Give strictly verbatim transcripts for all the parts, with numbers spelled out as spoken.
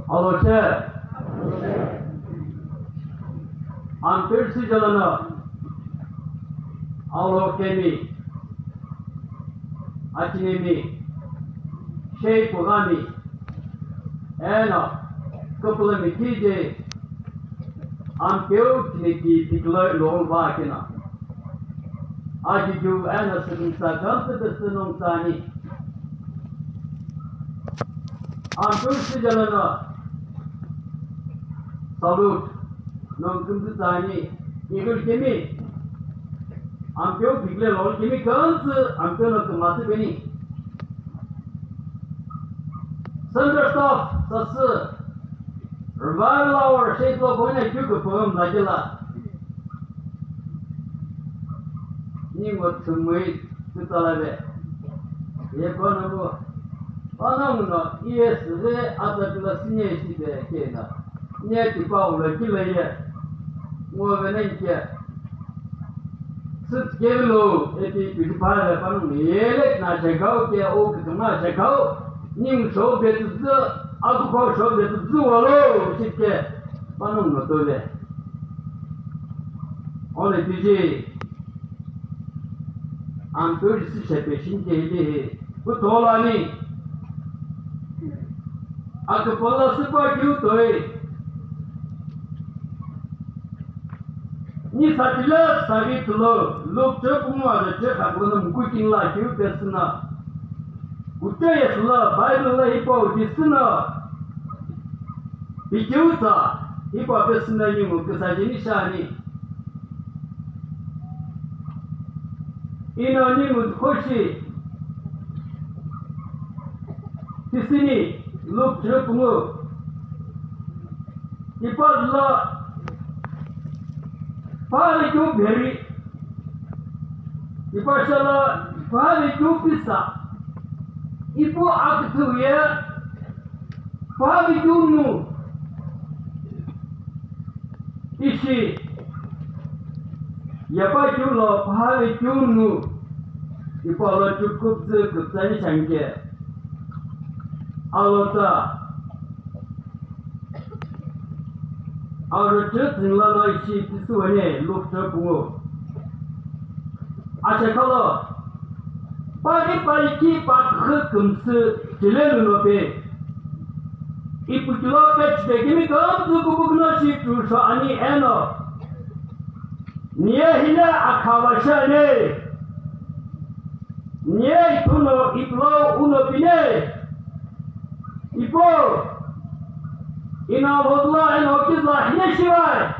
Aloshe. Ampeu sijalono. Alo kemi. Achinemi. Shei pugami. Eno. Kupulami kije. Ampeu tineki tiklo lo va kena. Aji ju eno sumsa kamsa de sunung tani. Ampeu sijalono. Salute. Nung kumtsu tsani. Igul kemi. Ampeu bigule lol kemi kansu. Ampeu no kumasi beni. Center staff, sasü. Revival hour, shei to kone kyu ke program lajila. Ningo tsumui kutsalabe. Ye kono mo. Panongu no, E S re ata kula sinye shi de kena. Nye tipa ula kila ye. Ngo vene nke. Sut kevilo, eti piti pale panongu yele na shekau ke o kituma shekau. Ning sho betu zu, aku ko sho betu zu walo, shi ke. Panongu no tole. Ole tiji. Ampeu sishe peshin ke hili hi. Kutholani. Akapala süpa keu toi. Ni satila sagi tulo. Luk che kumwa de che khaklo na muku king la keu pesina. Kuthe yesula Bible la hipau disina. Pikiu tsa, hipau pesina yungu kisa jini shani. Ino ningu khoshi. Tisini, Luk che pungu. Ipa zula, pari kyu beri. Ipa shala, pari kyu pisa. Ipu akithu ye, pari kyu nu. Ishi. Yepa keu lo phaghi keu nu, ipa lo chukupzü kütsani shanke. Alota. Arüchü tsüngla lo ishi pisüwene lukchü pungu. Achekhalo. Pari pari ki pakhu kümsü chilelu no pe. Ipukilo pe chipekimi kümsü kubukuno shi chusho ani eno. Niye hile akhava shane. Niye iphuno iplo uno pine. Ipo. Ina vozla eno kizla hile shiwai.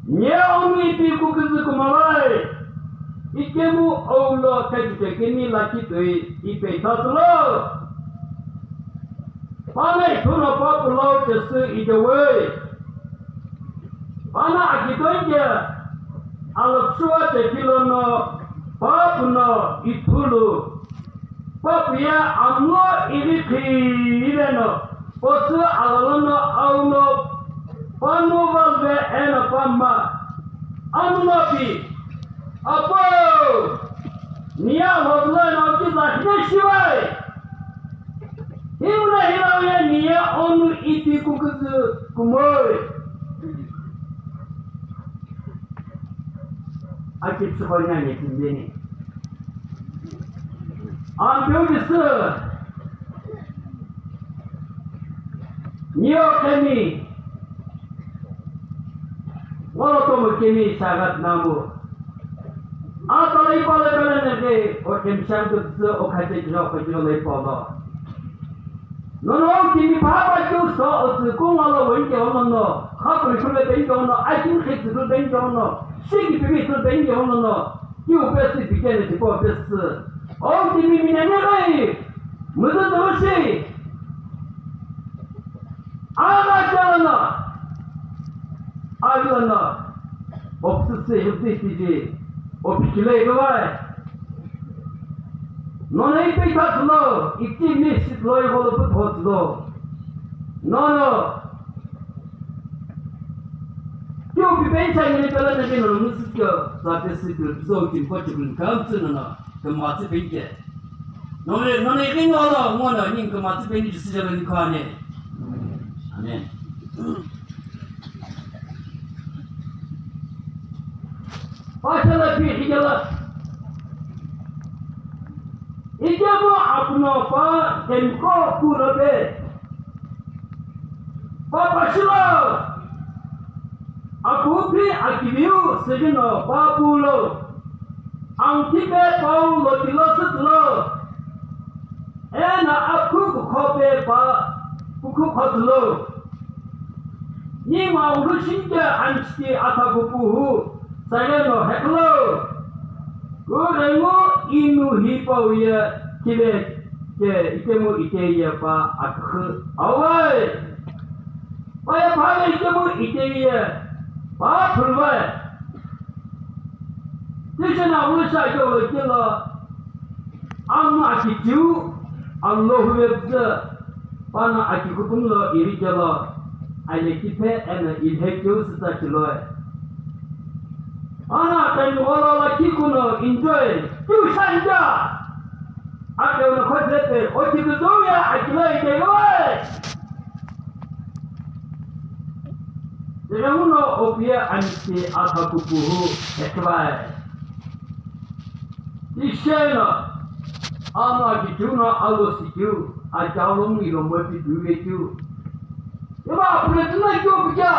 Nye omi ipi kuküzü kumalai, ikemu oulo kajike kemi lakhi toi ipe thatulo. Pana ithuna papu lau chesü idewei. Pana akitonge alapshuwa tekilono papu no ithulu. Papu ye amlo ighi khileno, posü alalono auno, panu valve eno pamma, amuno pi, Apo, niye alhozlo eno kiza hine shiwai. Himna hilawiye niye onu iti kuküzü kumoi. Aki psüqo ina nyekimbeni. Ampeu disü. Niyo kemi. Wolo tomu kemi shagat namu. Atala ipala pele nege o kemi shangtu disü o khate kiro ko kiro le ipolo. Nono timi phapa keu so o tsü kungalo wenke ono no, kha kuri kule benke ono, akin khe tsü benke ono, shiki pimi tsü benke ono no, kiu pesi bikene tipo pesi. O timi minene gai, muzu tüshi. Aga jalana, aglana, opsisi hipti tiji, opikile gavai. Nono ipi khatsulo, iti miss lo igholo puthotsülo. Nono. Kiu pipencha ngini pela nake nono musukyo, sa pesi pil, so kimpo chukun kamtsu nono, kamatsu penke. Nono, nono ikingo lo, ngono, ning kamatsu penke jisijalo ni kane. Amen. Pasala pi hijala. Ikemu apuno pa temko kurobe. Papashilo. Akupi akiviu sigino papulo. Angtipe pau lotilo sütlo. Ena akhu kukhope pa kukhu khotlo. Nima ulu shinke anchiki athakupuhu sareno heklo. Kuremu inu hipau ye kile ke ikemu ite ye pa akhu awai. Paya phale ikemu ite ye pa phulwai. Tishena ulu sha ke lo kilo. Anu akichiu, Allahu Ekber, pana akikutum lo irikelo, alekiphe eno ilhekeu sitsa chiloe. Ana tani olola kikuno enjoy, tu shanja. Akeuno khotepe, okikuzoya akilo ideyoe. Tegemuno opiye anisi athakupuhu hekivae. Tisheno, ama kichuno alo sikiu, achalo mwilo moti duvekiu. Ima apure tuna kiu pikia.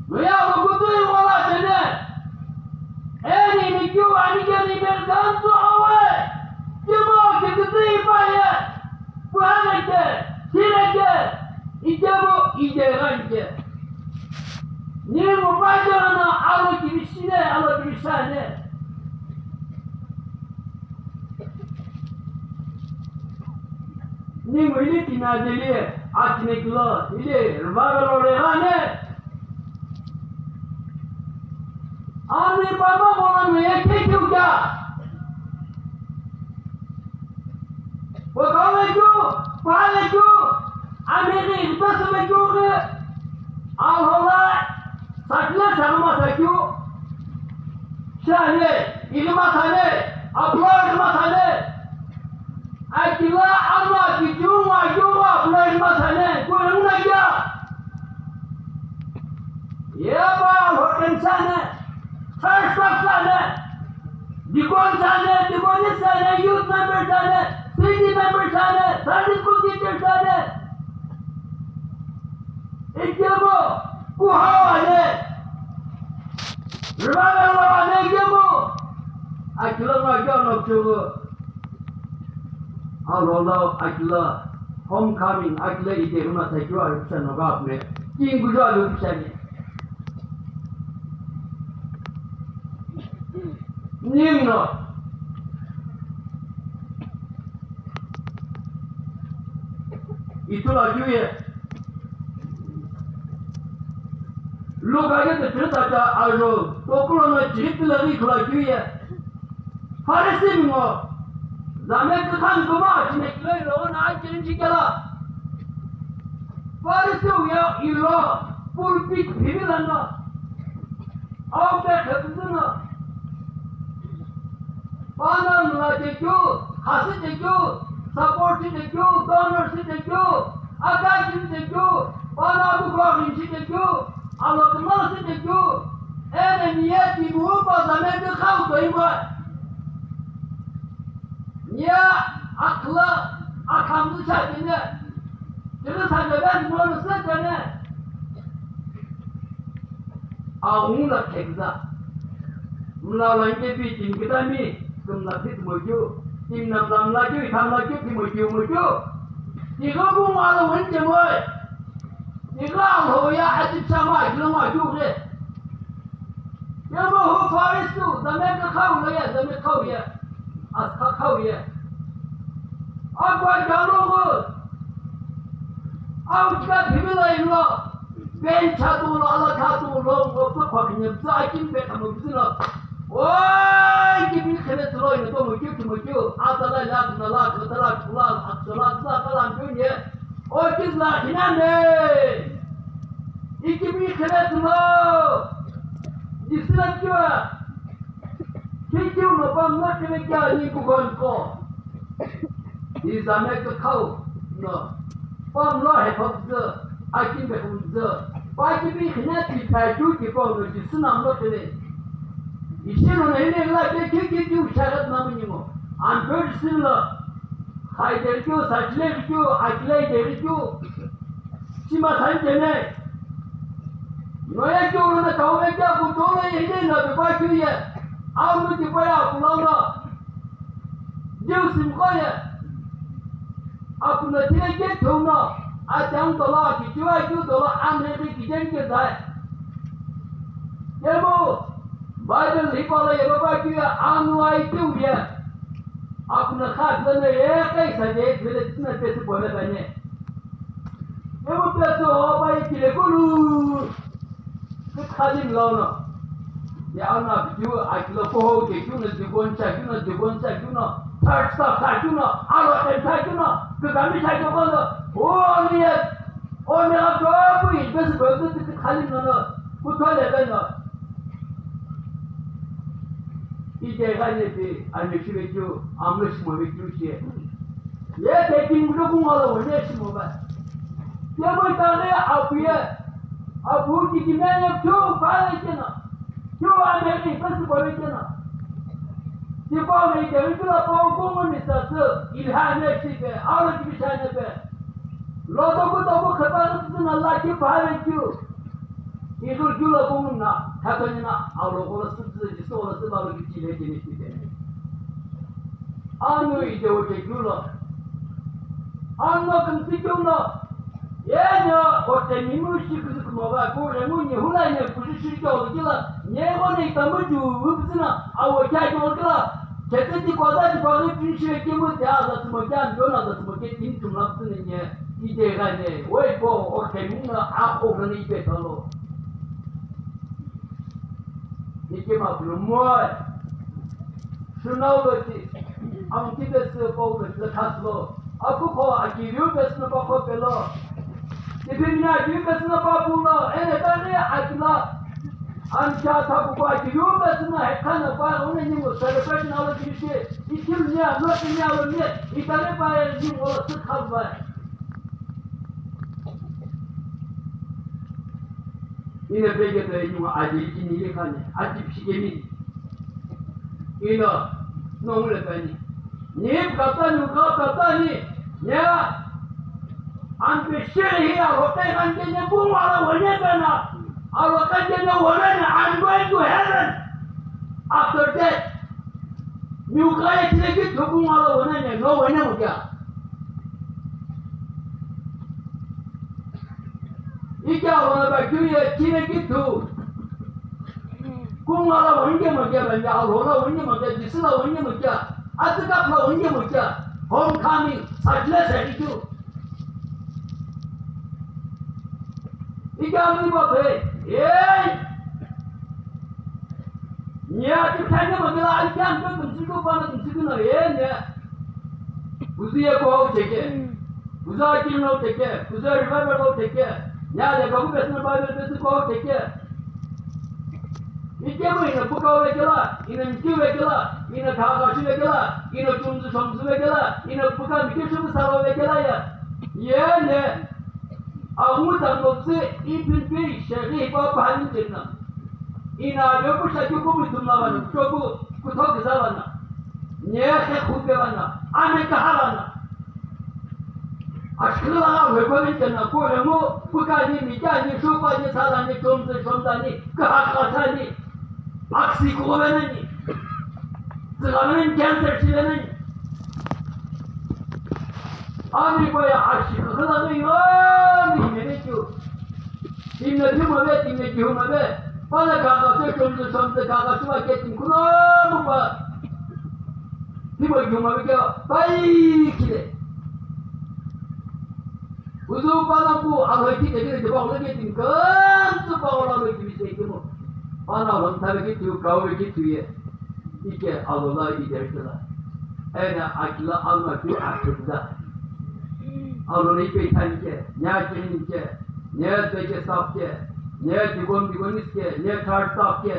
Noya lo kutui wala tene. Eni ni kiu ani keni merkantu awe. Kimo kikitui paye. Kuhaneke, kireke, ikebo, iderangike. Ni mupajana alo kibishine, alo kibishane. Ni mwili kinadeli, atinekilo, ili, rvara lo regane. Ani baba mona no ye kekeu kya? Wakawe kyu, pale kyu, amiri ipesele kyu ke, alhola, sakle sarma sakyu, shale, ilma sale, apla ilma sale, akila alma kitu ma kyu ma apla ilma sale, kuya muna kya? Yeba, hoten sale, church staff sale, deacon sale, deaconess sale, youth member sale, city member sale, Sunday school teacher sale. Ikemo, kuhawa ne. Revival lo ane ikemo. Akilo ma kyo no chugo. Alo lo akila homecoming, akila ide huma sa kyo aru pisa no ga apne. King gujo alu pisa ni. Nimno. Itula kyu ye. Luka ye te tata ajo, tokulo no chiri pila ni kula kyu ye. Pharisee ngo, zame kakhan kuma chine kilo ilo na achirin chikela. Pharisee uya ilo, pulpit phimila no. Au pe khapuzuna. Pana mla chekyu, khasi chekyu, support chekyu, donor chekyu, aka chekyu, pana bukwa chekyu, alo kmal chekyu. Ene niye tibu pa zame ke khau toimoi. Niye akhla akham cha kine. Tibu sa de ben mo se kane. Aghungu la kheküza. Mla la inke pi timi kütami, kümla phit mokeu, timi na mla mla keu, itha mla keu, pi mokeu mokeu. Tigha bu mla la wente moi. Tigha Alhou ye ajip chama, kilo ma keu ghi. Yemo hu Pharisu, zame kakhau lo ye, zame khau ye. Askha khau ye. Akwa jalo ghi. Au chika phimila ilo, ben chatu lo, ala chatu lo, ngo pe khwa khinyemtsa, akim pe khamu bizilo. Oi, kimi khele tulo ino to mukyu, kimukyu, atala ila, tunala, kutala, kula, atsola, tsa, kala, mbyunye. Oi, kizla, khinane. Ikimi khele tulo. Disila kiwa. Kikyu no pamna kene kya ni kugon ko. Di zame kakhau no. Pamlo hephapüzü, akimbe khumzü, pa kipi khine tiphe keu tipau no Jisü no mlo pele. Ishi no nene la ke ke ke ke ushagat na münimo. An pür silo. Hai de keu, sa chile keu, akile de keu. Sima san tene. Noya keu no na kau ve kya ku to le ye na be pa keu ye. Au no tipaya ku la no. Jiu simkhoye, apuno tile ke theuno, achang dolo, kichua kiu dolo, amhekhe kijen ke zai. Kemu, Bible hipau lo yeba pa kiu ye, anu ai kiu ye. Apuno kha dilo ne ye kai sa de, dile tsina pesi bole bane. Kemu pesu ho pa ye kile kulu. Kükhalim lono. Ya ana video akilo koho ke kyu no, dukon cha kyu no, dukon cha kyu no, third staff cha kyu no, alo ten cha kyu no, kükami cha kyu no, o ni ya, o ni ya ko ku invest ko ku kükhalim lono, ku thole lono. Ide ga ne pe, ame shi ve kyu, amlo shi mo ve kyu shi. Ye te king lo ku ngalo ne shi mo ba. Ye mo ta ne apu ye. Apu ki ki me ne kyu ba le ke na. Kyu a me ki pa su ba le ke na. Ti pa me ke ri la pa ku mo ni sa su. Il ha ne shi ke, a lo ki sha ne ke. Lo to ku to ku kha ta su na la ki ba le kyu. Idu gyulo kumna, thakanina, alo kola sütsü, jiso kola süba lo gichi le jeni site. Anu ide oche gyulo. Anu kümtsi gyulo. Yenya, oche mimu shi kuzu kumoga, kure mu ni hula ne kuzu shiri gyulo gila, nyego ne itamu ju, upsina, awo kya gyulo gila, kete ti koza ti koza ti shiri kimu te aza tumo kya, jona aza tumo ke tin tumla psina nye, ide ga ne, wei ko, oche mimu na, a ko ne ipe talo. Nike mapulumoi. Shunau lo ti. Amki pesu pau pesu khaslo. Aku ko akiriu pesu no pa ko pelo. Ipi mina akiriu pesu no pa pulo. Ene tani akila. Ancha thaku ko akiriu pesu no hekana pa one ni mo celebrate na lo ti ti. Ikiu nia, no nia lo nia. Itane pa ni mo lo su khalba. Ina peke to enyuma aje ikini ye kani, aji pishikemi. Ina, no ule kani. Ni kata ni, kata ni, ya. An pishiri hi a hote kan ke ne bu wala wene kana. A lo kan ke ne wala ne, I'm going to heaven. After death. Ni ukaya chile ki thubu wala wene ne, no wene mo kya. Ike awona ba kyu ye kine ki thu. Kungala wonge mo kya ba ya awona wonge mo kya, disila wonge mo kya, atika pla wonge mo kya. Homecoming, sajle sa ki thu. Ike amni ba phe. Hey! Nya ti phane mo kya, ai kya mo tum siku pa mo tum siku no, ye nya. Kuzu ye ko cheke. Kuzu akiri no cheke. Kuzu revival no cheke. Nya le babu besna Bible besi ko cheke. Ike mo ina buka wekela, ina mki wekela, ina kaka shi wekela, ina chumzu chumzu wekela, ina buka mki chumzu sawa wekela ya. Ye ne. Amu tangopsi ipin pi sheri pa panin chenna. Ina yo pu shaki pu mi tumla bana, chopu kutho kizalana. Nye se khuke bana, ame kahalana. Ashkala ga wekwa ni chenna, ko remo, puka ni, mika ni, shopa ni, sala ni, chomse, chomda ni, kaha kasa ni. Aksi ko bana ni. Tsila ni cancer chile ni. Ami ko ya ashi ko la ni yo ni ne ni kyu. Tinna kyu ma be, tinna kyu ma be. Pala ka ka se chom se chom se ka ka tuwa ke tin kuno mu pa. Ti mo kyu ma be kya pai kile. Kuzu pala ku alo ki te ke ba lo ke tin kan tu pa lo ke bi se ke mo. Pala lo ta ke tu ka o ke tu ye. Ike alola iderkela. Ena akila alma kyu akübda. Alona ipe ithanike, nya kirinike, nya seke sapke, nya dikon dikonis ke, nya third staff ke,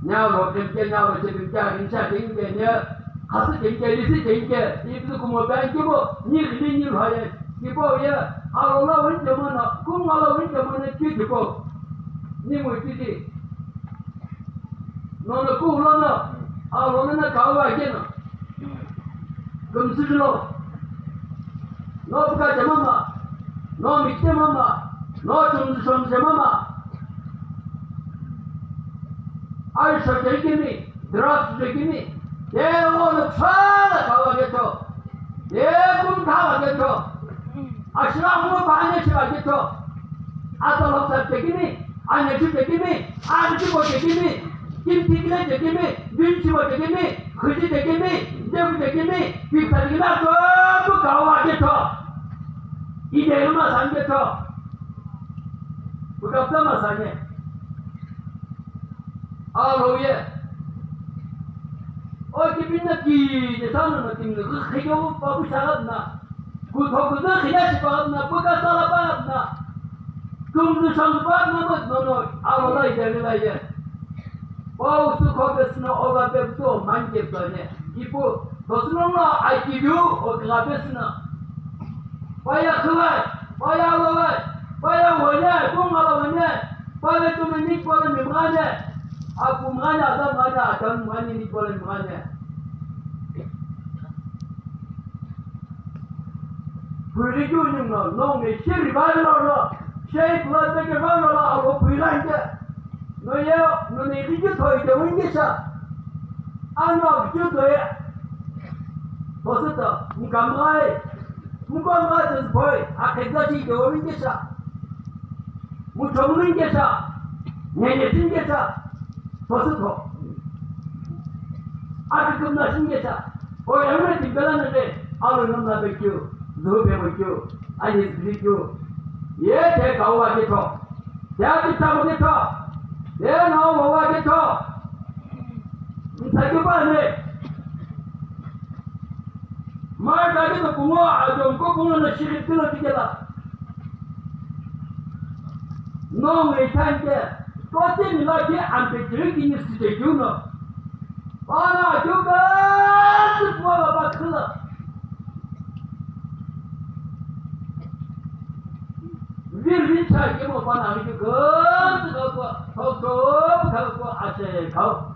nya lo kemke, nya lo chebimke, rincha kemke, nya khasi kemke, lisi kemke, ibzu kumo banki mo, ni ghili ni lhaye. Tipau ye, alo la winchemo no, kungu alo winchemo no kitipo. Ningu titi. Nono kulono, alo no kawa keno. Kumsujilo. No buka jamama. No mikte mama. No chumzu chumze mama. Aisho kekimi, drugs kekimi, de ono tsala kawa keto, de kum kawa keto, ashira mo bane chiwa keto, ata loksa kekimi, ane chi kekimi, ani chi ko kekimi, kim tikle kekimi, bin chi ko kekimi, khuji kekimi, devu kekimi, pipsa kekimi, ato kawa keto, ide ma san keto. Bukapta masane. Alo ye. O kipinna ki de sanu na tim ne khikyo babu shagat na. Ku tho ku de khiya shi bagat na, buka sala bagat na. Tum du shang bagat na, but no, no. Alo la ide la ye. Pau su kho pesüno ola pepütho manike pütho ne. Ipu, tosüno ngo aiki view o kla pesüno. Paya khulai, paya lolai, paya wonyai, kungala wonyai, paya tumi nikpala mimgane. Apu mgane, adam mgane, adam mgane, nikpala mimgane. Phuiri keu ningu no, nongu shiri vai lo lo, shei pula teke vai lo lo, alo phuilanke. No ye, no ne riki thoi de wingi sha. Ano ju thoi. Bosu to, nkamai. Nkamai de thoi, a kekla shi de wingi sha. Muchomlin kesha, ngenetin kesha, posutho. Akikumna shin kesha, o yamna timbela nende, alu namna bekyo, zuhu bebekyo, ani zikyo. Ye te kawa ketho, te ati tamo ketho, te no wawa ketho. Nsaki ba ne. Mar dagi to pungo, ajo ko pungo na shiri tilo tikela. No me thanke. Kote milaki ampe jiri kini site juno. Bana juka sipwa la bakla. Vir vir chai ke mo bana juka sipwa. Thok thok thok thok ashe khau.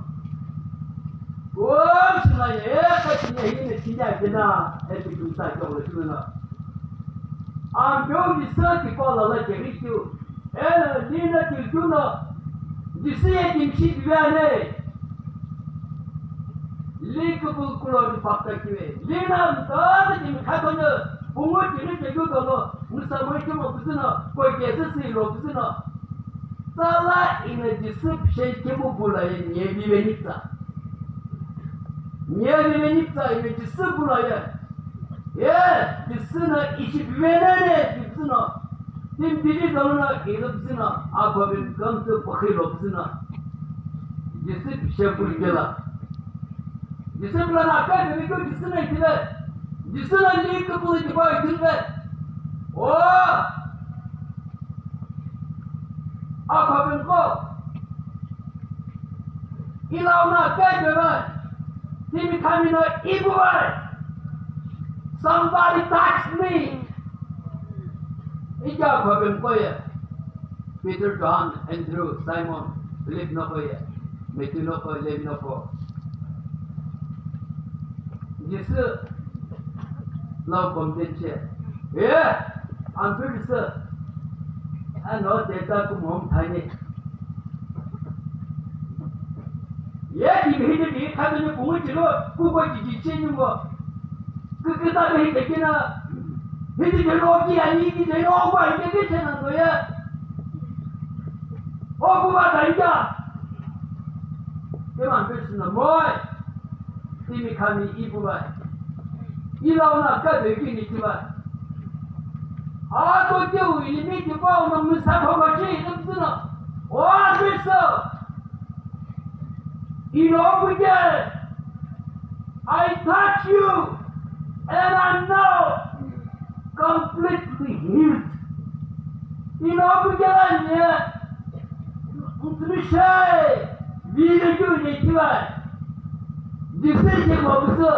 Kuam shina ye, kati ye hine tinya kena, eti kumsa kyolo shina. Am yo ni sa ki pala la keritu. Ela nina tiltuna. Jisi ye kimshi biane. Likupul kulo ni pakta kiwe. Lina mtata kim khatona. Pungu tiri ke yu dolo. Musa mo kimo kuzina. Koi kese si lo kuzina. Tsala ina Jisü pishei kimu bula ye nye vive nitsa. Nye vive nitsa ina Jisü bula ye. Ye, Jisü na ishi vive nene, Jisü na. Tim tiri dolo na ina Jisü na. Akwa bin kam tu pakhi lo Jisü na. Jisü pishei bula gela. Jisü pula na kai bebe kyo Jisü na itile. Jisü na li kupul itiba itile. Oh! Akwa bin ko. Ilau na kai bebe. Timi kami no ibu bai. Somebody touch me. Ika akwa bin ko ye. Peter, John, Andrew, Simon, Philip noko ye, Matthew noko, Levi noko. Jisü lau complain che. Eh, Andrew Jisü. Ano teta kumom thani. Ye ki mihini ki khamini kumu chilo, kubo ki jichini mo. Kikita ke hite kina, hiti ke lo ki ani ki ke lo ba hite ke chena no ye. O ku ba ta ita. Ke man pe sina moi. Timi khami ibu ba. Ila ona ka de ki ni ki ba. A to ke u ili mi ki ba ona musa ko ba chi ni sina. O a pe so. Inokuche, I touch you and I'm now completely healed. Inokuche la nye, ntsumishe, vile kyu nye kiwa. Jisü ke mabusu,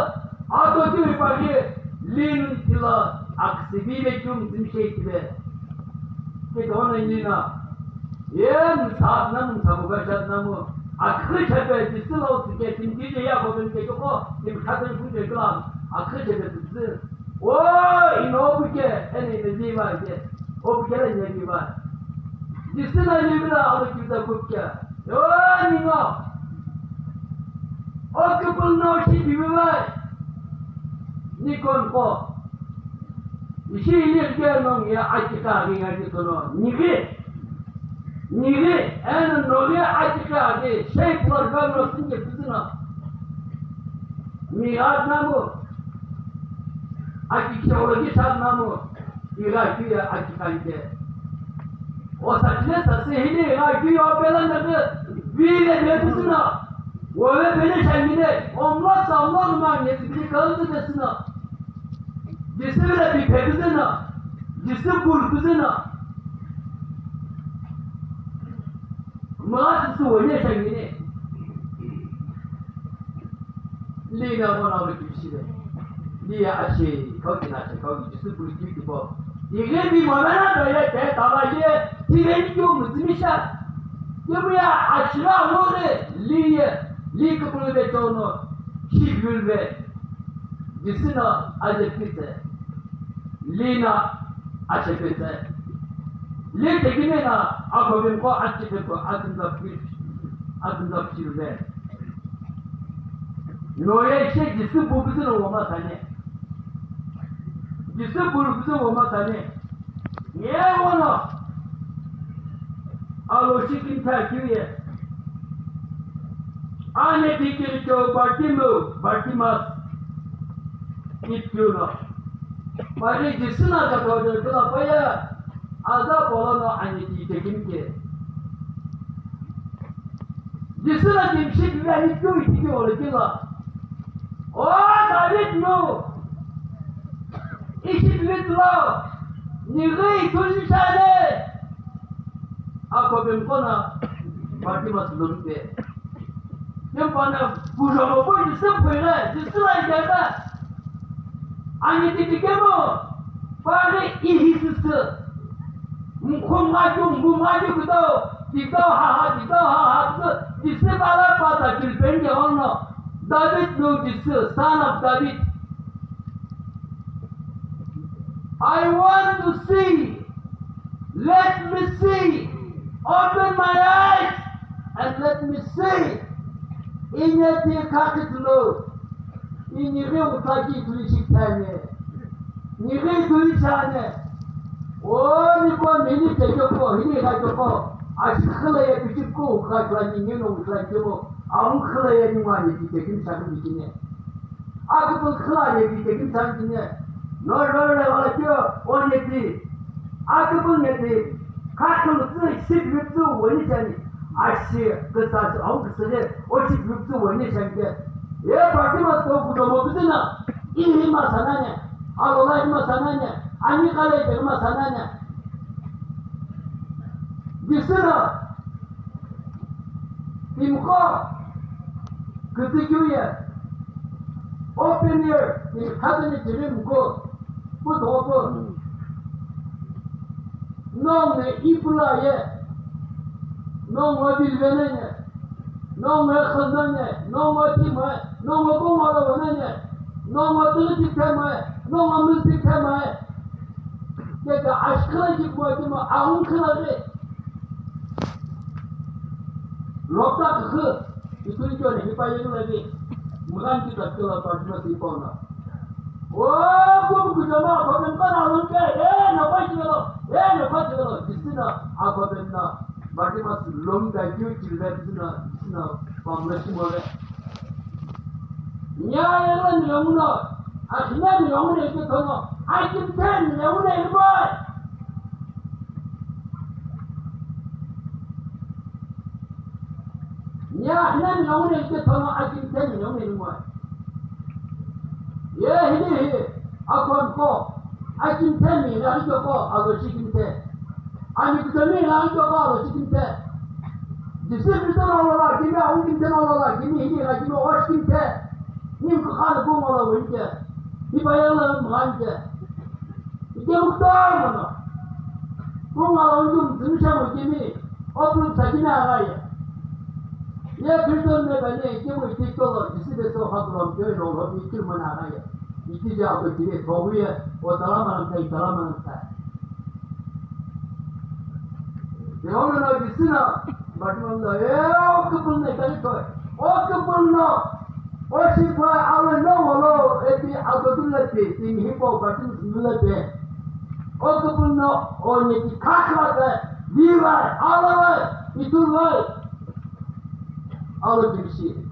ato kyu ipagi, lin kila, Aküsübi ve kümtsü mshe itibe. Ke dono inina. Ye msa na msa bu ga sha na mu. Akü chepe Jisu lo tsike tinti je ya ko ben ke ko. Tim khaten ku je kla. Akü chepe Jisu. O ino bu ke ene ne ji ba ke. O bu ke ne ji ba. Jisu na ni bi na alu ki da ku ke. Yo, ningo. O kupul no shi bibi vai. Nikon ko. Ishi ili ke no ngi akika ri ngi ri kono. Nigi. Nigi. En no ngi akika ri. Shei por ga no singe bizina. Mi at namu. Aki chawla ki sat namu. Ira ki akika ri ke. O sa chile sa se hili, a, ki yo pela na ke, vi le pe tu sina. Wo le pe le shangine, o mla sa mla ma ne ti kal tu de sina. Jisu le pi pe tu sina. Jisu bul tu sina. Ma Jisu wo ne shangine. Li na mo na lo ki shi le. Li ya a she, kau ki na she, kau ki Jisu bul ki ki po. Tighi bi mo na na do ye te ta ba ye, tighi ni kyu mu ti mi sha. Ye bu ya a shi la mo re, li ye, li ku bu be to no, shi bu be. Jisu na a je pi te. Li na a she pi te. Li te ki me na, a ko bin ko a chi pe ko a tin da pi, a tin da pi be. Noye she Jisu bu bizi no woma sane. Jisu bu bizi woma sane. Ye wono. Alo shi kin ta kiu ye. Ane ti kiri cho Bartimu, Bartimas. It kiu no. Mari Jisu na ka to de kula pa ya. Aza polo no ane ti te kin ke. Jisu na kimshi kiu ani kiu iti kiu ole kila. O David nu. Ishi kiu lo. Ni ghi tuli shane. Ako ben kona. Bartimas lumpe. Yem pana kujo mo po Jisu pwere. Jisu la ikata. Ani titi kemo. Pare ihi sisi. Mkhum ngaju, mbu ngaju kudo, dikdo ha ha, dikdo ha ha, dikdo, disi bala pata kilpenge ono. David no disi, son of David. I want to see. Let me see. Open my eyes and let me see. Inye ti kakitlo. Inighi utaki tuli shikthane. Nighi tuli shane. O niko mini tejoko, hini ghajoko. Ashikhala ya pichiko ukha kla ni ngeno ukha kemo. Aun khala ya ni wani ti tekin shakhi bikine. Akupul khala ya ti tekin shakhi bikine. No ro ro wala kyo o ne ti. Akupul ne ti. Kakulu tsu ship yutsu wani shani. Ashi kisa aun kisa de o ship yutsu wani shani de. Ye Bartimas ko kudo mo bizina. Ihi ma sanane. Alola ihi ma sanane. Ani kale ihi ma sanane. Bisina. Timkho. Kitikiu ye. Open air. Timkha tani tirimko. Putopo. Nongu ipula ye. Nongu bilvene ye. Nongu khazane. Nongu timoe. Nongu kongolo vene ye. Nongu tuluti temoe. Nongu musti temoe. Keka ashkhala ki po ki mo aun khala re. Lokta khu. Ituli kyoni hipa yenu le bi. Mugan ki tatkala partner si pona. O, kum ku jama ko ben kana lon ke. E, na pa ki lo. E, na pa ki lo. Disina a ko ben na. Bartimas lom da yu ki le disina. Disina pamla si mo le. Nya ya la ni lo no. A khina ni lo ne ke tono. A ki ten ni lo ne mo. Nya hina ni ngau ne ke thono a ki ten ni ngau ne mo. Ye hini hi a kon ko a ki ten ni la ri ko a lo shi ki ten. Ani ki ten ni la ri ko a lo shi ki ten. Disi ki ten lo la ki ni a ki ten lo la ki ni hini la ki no o shi ki ten. Ni ko kha ko mo la wen ke. Ni ba ya la mo han ke. Ikemu kutomo no, kungu alo ngu mtsümisha mo ikemi, opulu psakimi aghaye. Ye Kristo me bani ikemu iti kolo, Jisü beso hakulo mkeo ilo lo mi ikemu na aghaye. Iti ja ko kire, thoguye, o talama na mkai, talama na mkai. Jehova no Jisü no, Bartimaeus no, e, o kupul no itali toi. O kupul no, o shipha awe no wolo, epi ato dile pi, timi hipo Bartimaeus dile pi. O kupul no, o neti khakla pe, viva, alawe, itulwe, alo kimshi.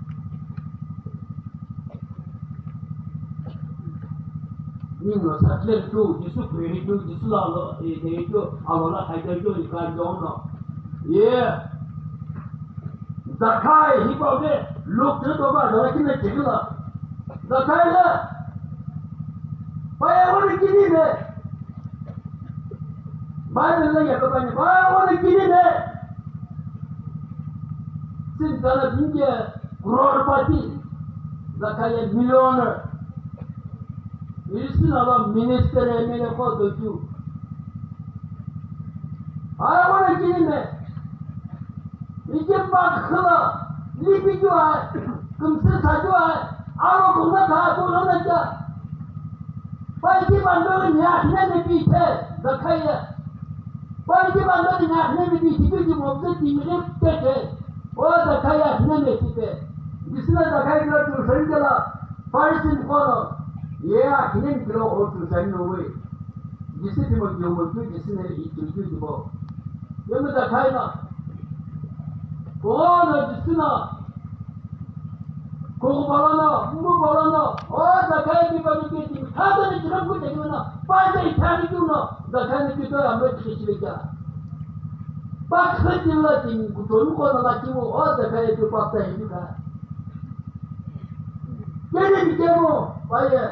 Ningu no satle tu, Jisü püri tu, Jisü la lo, e, de tu, alo la khai tu, ni ka jo no. Ye. Zakai, hi pa de, luk tu to ba, da kine chigla. Zakai la. Pa ya wani kini ne. Bible la ya ka ba ni, pa ya wani kini ne. Sin tala dinge, crorepati. Zakai ya millionaire. Isi nalo minister M L A qo doju. Aye wolo kini me. Ike pa khula, lipi ju ai, kumsi sa ju ai, alo kumna ka kumna na ja. Pa ike pa ndo ni a ne me pi the, Zakai ya. Pa ike pa ndo ni a ne me pi thi ju mo ti mi te te. O Zakai ya ne me ti te. Isi na Zakai kula tu shangela. Pharisee mqo no, ye akhine mkilo o tu sani no we. Jisü timo kio mo tu Jisü ne i tu tu tipo. Ye mo ta khai no. Ko no Jisü no. Ko ko bala no, mbu bala no. O ta khai bi ba ni ke ti. Kha ta ni kilo ku te no. Pa ta i ta ni tu no. Ta khai ni ki to ya mo ti ki le ja. Pa khai ti la ti ku to ko na la ki mo. O ta khai tu pa ta i tu ka. Kene mi kemo, paye.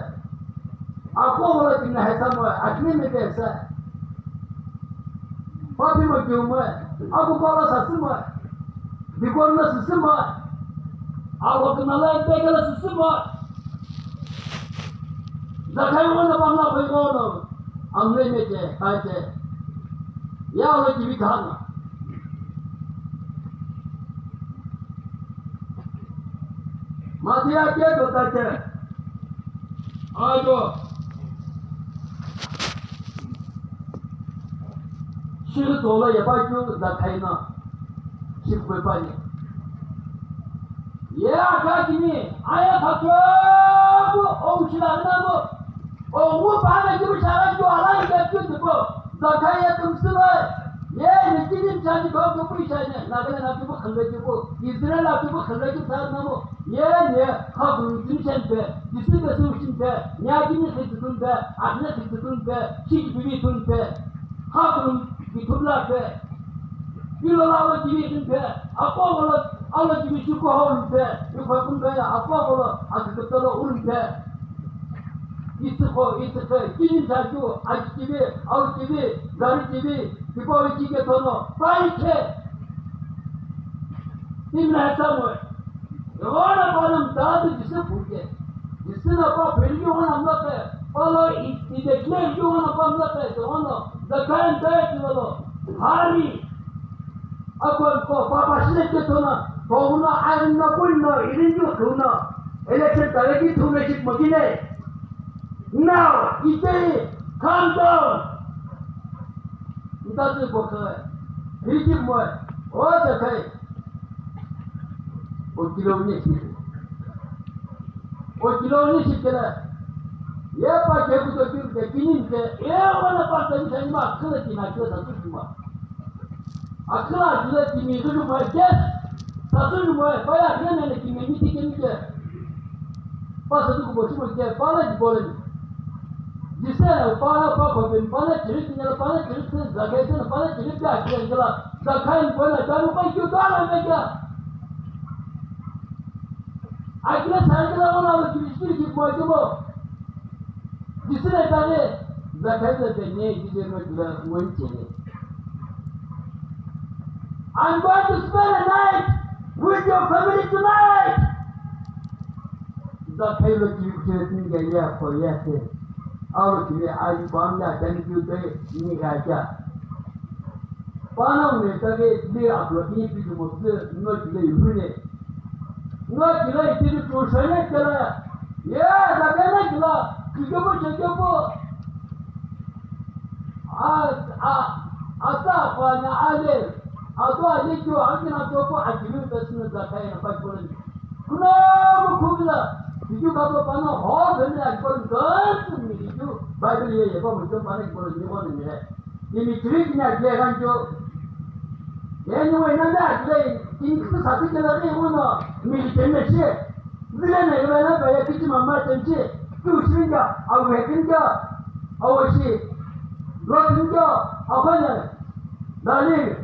Ako wala kinga hesa mo, akne me kesa. Papi mo kiumo, aku pala sasimo. Bikon na sisimo. Ako kinala pekala sisimo. Zakai wala bangla pekolo. Amle me ke, paye. Ya wala kibi kana. Mathiya ke dota ke. Ajo. Shiri tola ya pa kyu da kaina. Shiri kwe pa ni. Ya ka kini, aya ka kyo, o shira na mo. Owu pala kibu shara kibu ala kibu kibu. Zakai ya tumsilo. Ye ne kidim chani ko kibu ishane. Nagana na kibu khanda kibu. Israel la kibu khanda kibu sa namo. Ye ne khabu tumshan pe. Jisü be su shin pe. Nya kimi khitu tun pe. Akhne khitu tun pe. Shiki bibi tun pe. Khabu kibu la pe. Ilo la alo kibi kin pe, apo alo, alo kibi shuko ho kin pe, yuko kin pe, apo alo, akitalo un pe. Itiko, itiko, kini sa ju, aki kibi, alo kibi, gari kibi, tipo iki ke tono, pai ke. Timna sa mo. Yona pa nam ta tu Jisü phuke. Jisü na pa phil ju hona mla pe. Palo i, i de kle ju hona pa mla pe. Yona, the kind that you know. Hari. Ako ko papa shile ke tona, ko una ayin na kuin no, irin ju tuna. Election tare ki tuna chik mo kine. Now, ite, calm down. Nta tu ko ka. Hiji mo. O ta kai. O kilo ni. O kilo ni shikela. Ye pa ke ku to ki ke kinin ke. E wana pa ta ni ma kala ki na ke sa tu ma. Akila jile timi juju mai, yes. Sasu ju mai, paya kene ne kimi miti kemi ke. Pasa tu kubo chumo ke, pala di bole. Jise na pala pa pa ben, pala chiri kine, pala chiri kine, zagai kine, pala chiri pya kine, jela. Zakai ni bole, daru pa kyu dala me kya. Akila sangila wana lo chiri chiri ki mo chumo. Jisü le tare, Zakai le tene, Jisü le tare, win chene. I'm going to spend a night with your family tonight. Zakai le tare, tare, tare, ya, ko, ya, te. Awu kile ayi pamla tani kyu pe ni ga kya. Pana une tage le abro ni pi mo se no kile yune. No kile iti ni tu shane kala. Ye da kana kila. Kike mo cheke po. A a ata pa na ale. Ato ale kyo akina to ko akimi pe sino da kai na pa ko. Kuno mo kubla. Kike ba ko pana ho be ni akon kan mi kyo. Bible ye ye ko mo to pana ko ni ko ni re. Timi Greek na kile ghanjo. Eni wena na kile, timi kutu sasi kile ghi uno, military na shi. Zile na kile na baya kiti mama tenchi. Tu shinga, awe kinga, awe shi. Lo kinga, awe na. Dali,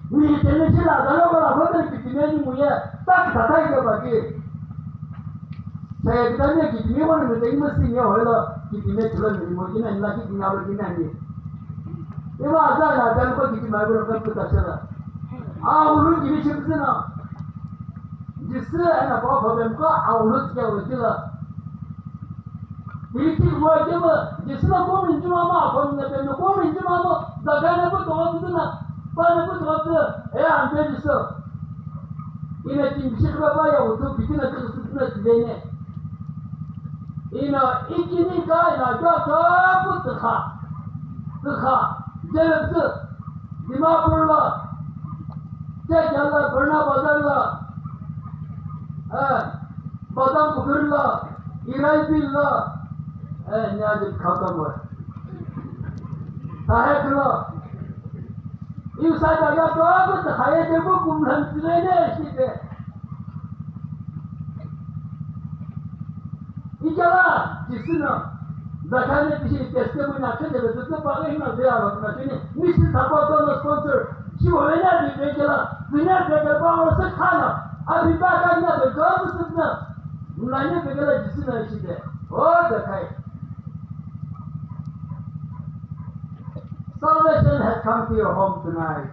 military na shi la, dalo bala hotel kiti meni muye, tak tatai ke baki. Saya kita ni kitimi wani mete ima si nge hoilo kitimi tulo ni mo kina ni laki kina lo kina ni. Ima aza na dan ko kitimi agro kan puta sala. A ulu kini chipsina. Jisi ana pa pa ben ko a ulu kia lo kila. Iti mo kima jisi na ko min jima ma ko na ben ko min jima mo da ga na ko to wa na pa na ko to wa e an be jisi. Ina tingishi khipapa ya wutu pitini na tsusu na tsilene. Ina ikini ka ina kya kya pu tsikha. Tsikha. Jelebtsi. Dimapur la. Chechal la, Barna Bazar la. Eh, Badam Pukhuri la. Irai Bil la. Eh, nya jit khatam hua. Sahek la. Isa jaga dogu thaye degu kumlhan tsirene shite. Ijala, jisina, zakane tishi testimony na kende be tutu pa ina de aro na tini, mission support na sponsor, shi wena di de jala, dunia de de pa aro se khana, abi ba ka na de go sutna, mulane de jala jisina shite. O zakai. Salvation has come to your home tonight.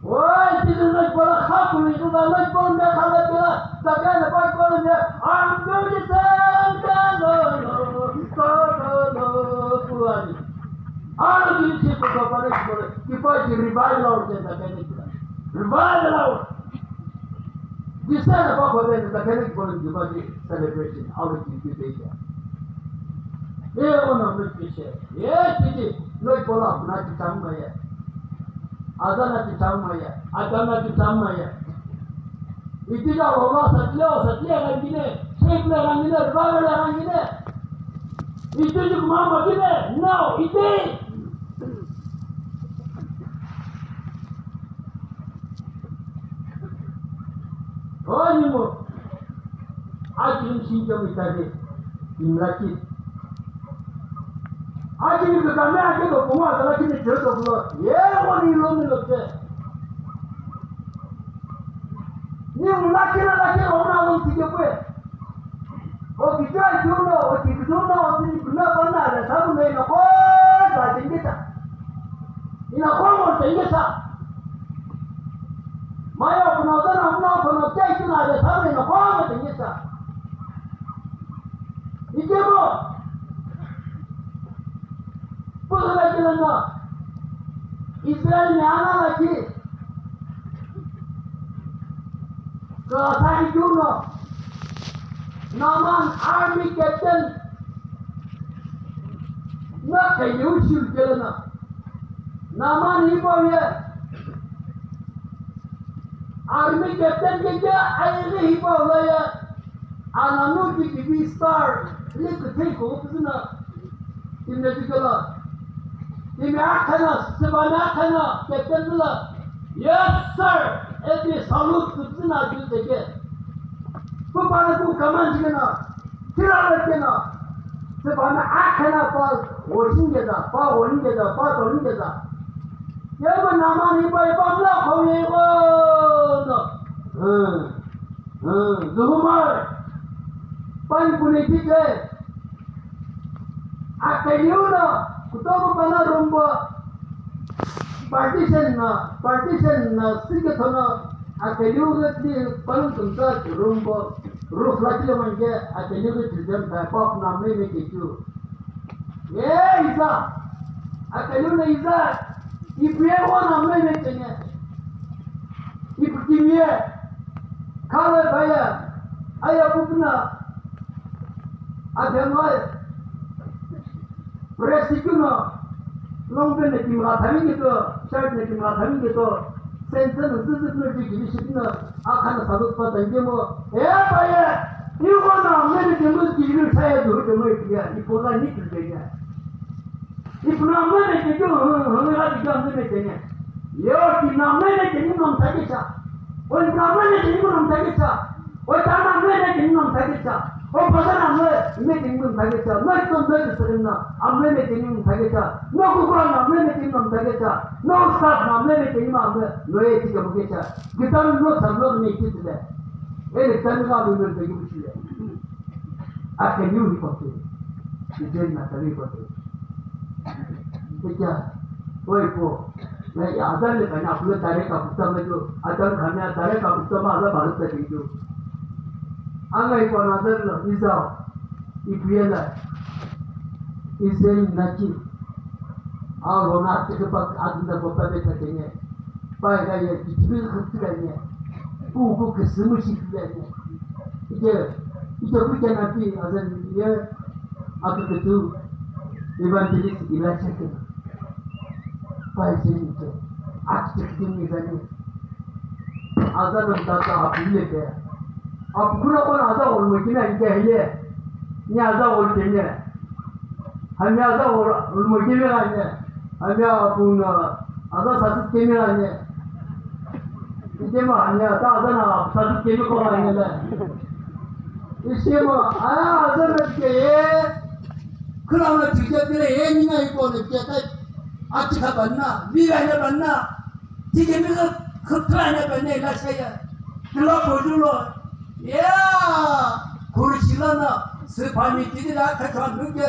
Oi, tini no bola kha kumi no no bola me khala tela, ta ka na pa ko me, I'm going to say, no, no, no, no, no, kuani. Ano di si ko pa ne ko, ki pa di revival out de ta ka ni. Revival out. Jisai na pa ko de na kene ko ni ba di celebration awe ki ki de ya. E ona no ki she. E ki ki no ko la na ki chang ma ya. Ada na ki chang ma ya. Ada na ki chang ma ya. Iti ja ho la sa le sa le ga ni ne. Shape le ga ni ne, ba le ga ni ne. Iti ju ma ma ki ne. No, iti. Ani mo. Aji ni shin kyo mi ta de. Imla ki. Aji ni ka me ake ko kuma ta la ki ni je to lo. Ye wo ni lo mi lo te. Ni imla ki na la ki lo na lo ti ke pue. O ki ta ju no, o ki ju no, o ti ni kuna pa na la sa bu ne no ko ta ti ni ta. Ina ko mo te ni ta. Maya kuna zana mna kono tai kina de sabe no kwa me tenyesa. Ikebo. Pugla kila no. Israel ni ana la ki. Ka sai juno. Naaman army captain. Na kayu shim kila no. Naaman ibo ye. Army captain ke kya ayeghi hipau lo ye, ananu ki kivi star, li kuthei ko puzuna, timi ne tikelo, timi akhana, sibana akhana, captain lo, yes sir, epi salute puzuna ju teke. Pu pana ku command jikena, Tirala kena, se pana akhana pa washing keda, pa washing keda, pa tolin keda. Yebo Naaman ipa ipa mla khong yebo no. Hmm. Hmm. Zuhumar. Pan kuni kike. Akeliu no, kutomo pana rombo. Partition na, partition na sikethono, akeliu ghi ti panu tumta rombo. Roof lakhi lo manje, akeliu ghi tizem ta pop na me me kichu. Ye iza, akelu na iza, ipuye wana mene tene. Ipu kimye, kale baye, aya kupuna, ademai, presi kuno, long pant na kimgha thami kito, shirt na kimgha thami kito, sense na züzü kuno jikili shikino, akhana salut pa tangemo, e baye, iwana mene tene kijili saya duru temo ikiya, ipola ni tujenya. Ipu no amleme kekeu, hühühügha kekeu amleme kene. Yo, ti no amleme kene no mthakecha. Oi, ti no amleme kene no mthakecha. Oi, ta no amleme kene no mthakecha. Oi, phaza no amleme kene no mthakecha. No ito no ito sere no amleme kene no mthakecha. No kukura no amleme kene no mthakecha. No staff no amleme kene no amle-, no ye ti kemukecha. Gitan no sablo no ye ti tile. Ele tani ga lo no mthakecha. Akeliu hipau ke, ijeli nataliu hipau ke. Ekia, oi po, na ya Adam le kanya apule dare ka kutsa me jo, Adam kanya dare ka kutsa ma ala baru ta jo. Anga ipo na Adam lo, izao, ipuye la, izeli naki, a lo na tike pa adinda ko pa beta kenye. Pai ga ye, kichibi khutsi ga ye. Pu ku kisimu shi ga ye. Ike, ike ku kena pi, azan ye, atu kutu, evangelist Elisha kena. Pai se ike, atu kutu ni ga ye. Azan tata apu le ke. Apu kuna kuna azan olmo kina ike hele. Ni azan ol kene. Hami aza ghor-, olmo kemi ghane. Hami apu no aza sasü kemi ghane. Ikema hami ata aza na sasü kemi ko ghane le. Ishemo, aya aza na tike ye. Kula na tike bile ye ni na ipo ne tike kai. Ati ka banna, bi ghane banna. Tike mi ka khutla ne banne la shaya. Kula bodu lo. Ya, kurshi lana, sipani kiti la kachwa nuke,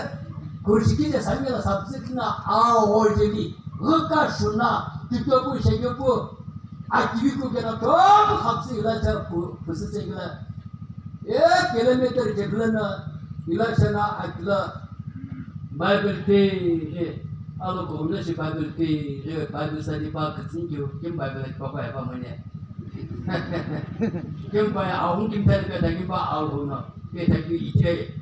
kurshi kiti sanyala sabzikna, a ojeli, gaka shuna, titoku shegepu, akiviku kena, toku khapsi ila cha pu-, pusi sengila. E, kilometer jeglana, ila chana akila, Bible te, e, alo ko shi Bible te, e, Bible study pa kitsin kyo, kim Bible pa pa pa mane. Kim pa ya, ahun kim thani pe thani pa, ahun no pe thani ite.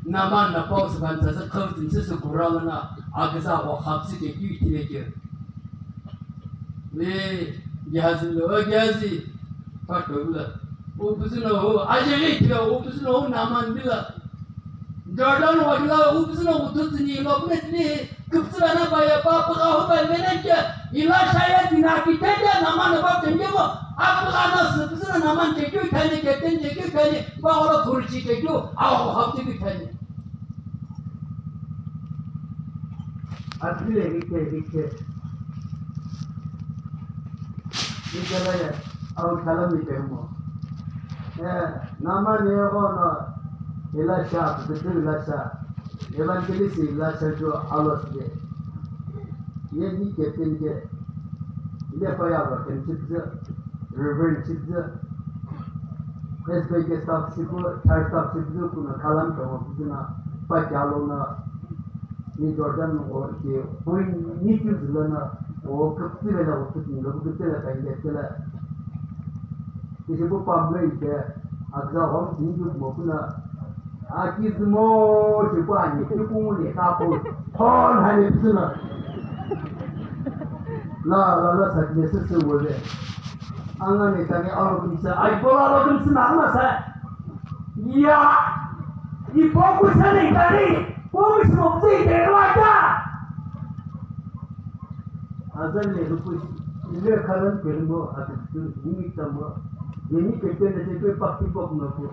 Naman na pau se ban sa se khau tin se se kurala na, akisa ko khapsi ke ki ite ke. Le, Gehazi lo, o Gehazi, pa to la. O busu no ho, aje le kila, o busu no ho Naman bila. Jordan wa kila, o busu no ho tu ni lo ne ni. Kupsula na baya pa pa ho ba mena ke, ila shaya dina ki tete na ma na ba tenge mo, apa na se psula na man ke kyu thani ke ten ke kyu thani, ba ora kurchi ke kyu, a ho ha ki thani. Atile ke ke ke. Ni kala ya, au kala mi ke mo. Eh, na ma ne ho no, ila sha, bitu ila sha. Evangelist Elisha jo alo side. Ye ni captain ke. Ile pa ya ba captain chipze, Reverend chipze. S B K staff chipu, church staff chipze kuna kalam to bizina pa jalo na ni Jordan o ke point ni tu zilana o kaptire la o tu ni lo kaptire la pa nge tela. Ishi pu pamle ite, akza hom tingi mo kuna, akizmo shi pu ani, ki kungule ka pu, hon hani psuna. La, la, la, sa kine se se wole. Anga ne tani alo kumsa, ai, bola alo kumsa na, anga sa. Ya, ipo kusa ne tani, kusa mo kusa ite, wata. Azan le rupu ile kalan kermo atu nimi tamo. Yeni kete ne te pakti pok no ko.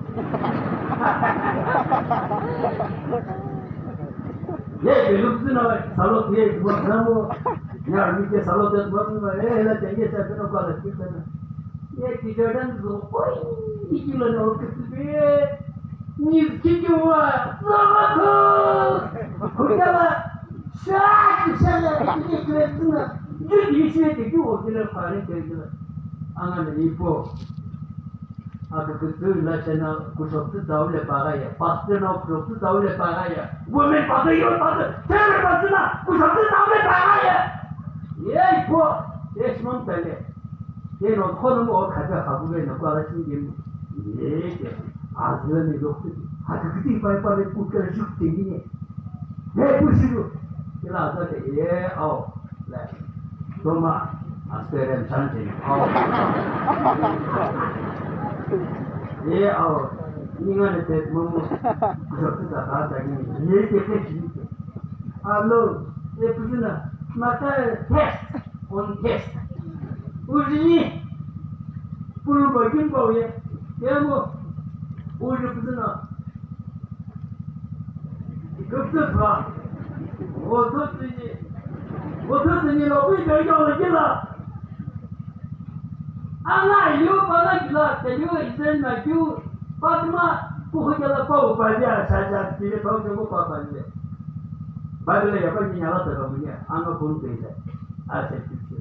Ye belum tu na salo ye buat namo. Ya mi ke salo te buat namo. Eh, la tenge sa kena ko la kita na. Ye ki Jordan zo. Oi, iki lo no ke tu. Ni ki ki wa. Zo ko. Ko ya la. Shaki shaki kiti kile tsina. Yu di shi te ki wo kile pare ke kile. Anga le ipo. Akükütsü ila shena kushoktsü tsawu le pagha ye, pastor no kushoktsü tsawu le pagha ye, women pastor, youth pastor, chairman pastor na kushoktsü tsawu le pagha ye. Yei po, ye shimon tale. Ye no khono mo khaja khabu le no kwa la chingim. Ye ke, azle ni lokti. Akükütsü ipa ipa le kuka shukti ni. Ye pushiru. Ila azle ye, au. Le. Toma, astere chante. Au. Ye au. Ninga ne pet momo. Kushokta ta ta ni. Ye ke ke shi. Alo, e puzina. Mata test. On test. Ujini. Pulu bagin bau ye. Ye mo. Uji puzina. Gupta tha. Gupta tini. Gupta tini lo pui dai dai la kila. Ana yu pa na kila, te yu isen na kyu. Patma, ku kila pa u pa dia, sa sa, ti le pa u ko pa pa le. Bible ya pa ni ala ta ka munya, ana kun te le. A se ti se.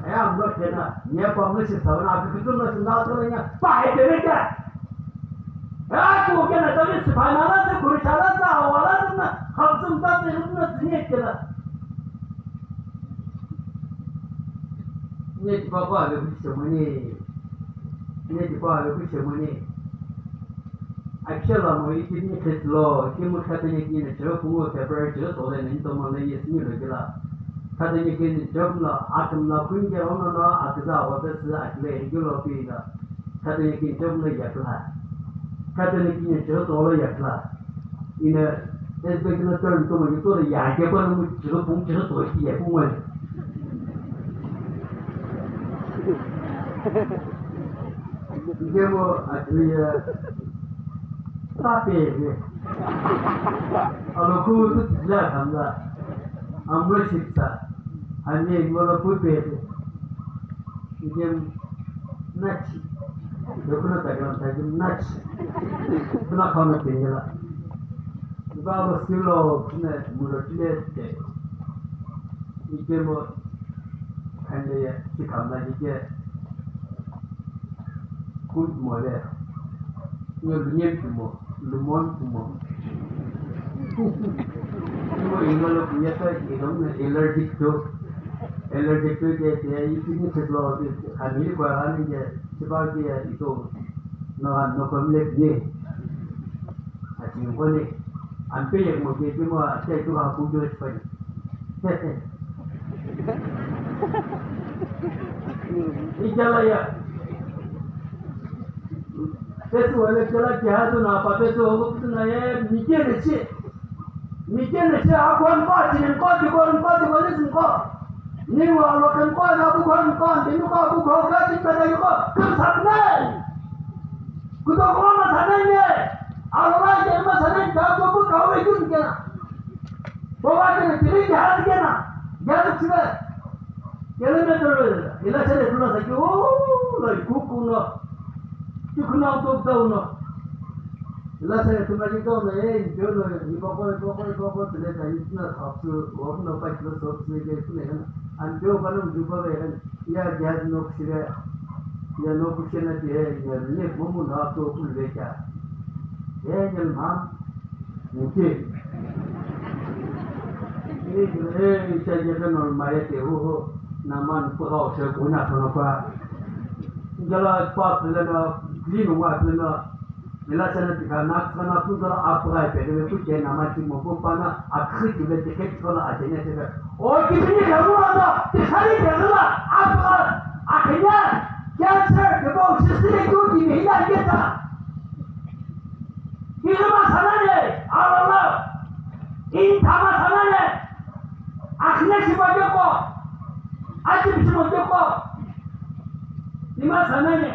E, amlo kena, nye pa mlo shi sa na, ku tu mlo shi na to le nya, pa he te le ka. E, ku kena ta ni si pa na la se, ku ri sa la sa, wa la sa na, ha su ta se lu na ti nye kena. Nye ti pa pa le ku se mo ni. Nye ti pa le ku se mo ni. Akisha la mo ikini khetlo, kimu khatini kini chiro kumu February chiro tole ni tomo le yes ni lo kila. Khatini kini chiro la atum la kun ke ono no akiza wa pesi akile higilo pi la. Khatini kini chiro la yakla. Khatini kini chiro tole yakla. Ina ezbe kina turn tomo ni tole ya ke pa no chiro pung chiro to ki ya kumu. Ndemo atuye tapeghe. Aloku tu tila khamla. Amro shitsa. Anye ngolo pupeghe. Ndem nachi. Dokuna tagram tagram nachi. Kuna kama tengela. Baba silo kina muro tile te. Ndemo kande ya sikhamla dike. Good mo le. Nyo lunyen kumo, lumon kumo. Kumo ino lo kunya ta ino na allergic to. Allergic to ke ke ikini khetlo ke kami kwa ani ke sipa ke ito. No no kom le ni. Ati ngone. Ampe ye mo ke ke mo ati tu ha ku jo sipa. Ijala ya. Pesu wale jala jihadu na pa pesu hogo pesu na ye mike ne shi. Mike ne shi akwan pa tinin pa di kon pa di kon isin ko. Ni wa lo kan pa na bu kon pa ni nu ka bu ko ka ti pa da ko. Kum sab nai. Kuto ko ma sanai ne. Alo la ke ma sanai ka ko bu ka we yun ke na. Bo wa ke ne tiri jihad ke na. Jihad chibe. Kilometer ila sele tuna sa ki, oh, la ikuku no. Tukuna to down no. Ila sele tuna ki down no, eh, yo no, ni bako, bako, bako, tele ta ni tuna kapsu, wo no pa kilo so tele ke tuna yana. An yo pa no ju pa be yana. Ya ya no kusire. Ya no kusire na te, ya ne mo mo na to ku le ka. Eh, ya ma. Nti. Ee, ee, cha ye ka no maye te hu hu, na man pu ga o se ku na tono pa. Jala pa pele no, li no wa pele no. Ila cha na tika na cha na pu ga a pu ga pe le ku che na ma ti mo pu pa na a khri ti le ti ke ko la a te ne te. O ki ni na mo na, ti khali te la a pu ga a ke ya. Cancer ke bo si si le ku ti ni ya ye ta. Kighi masanani, alala. Intha masanani. Akhine shimochekho. Achim shimochekho. Ni masanani.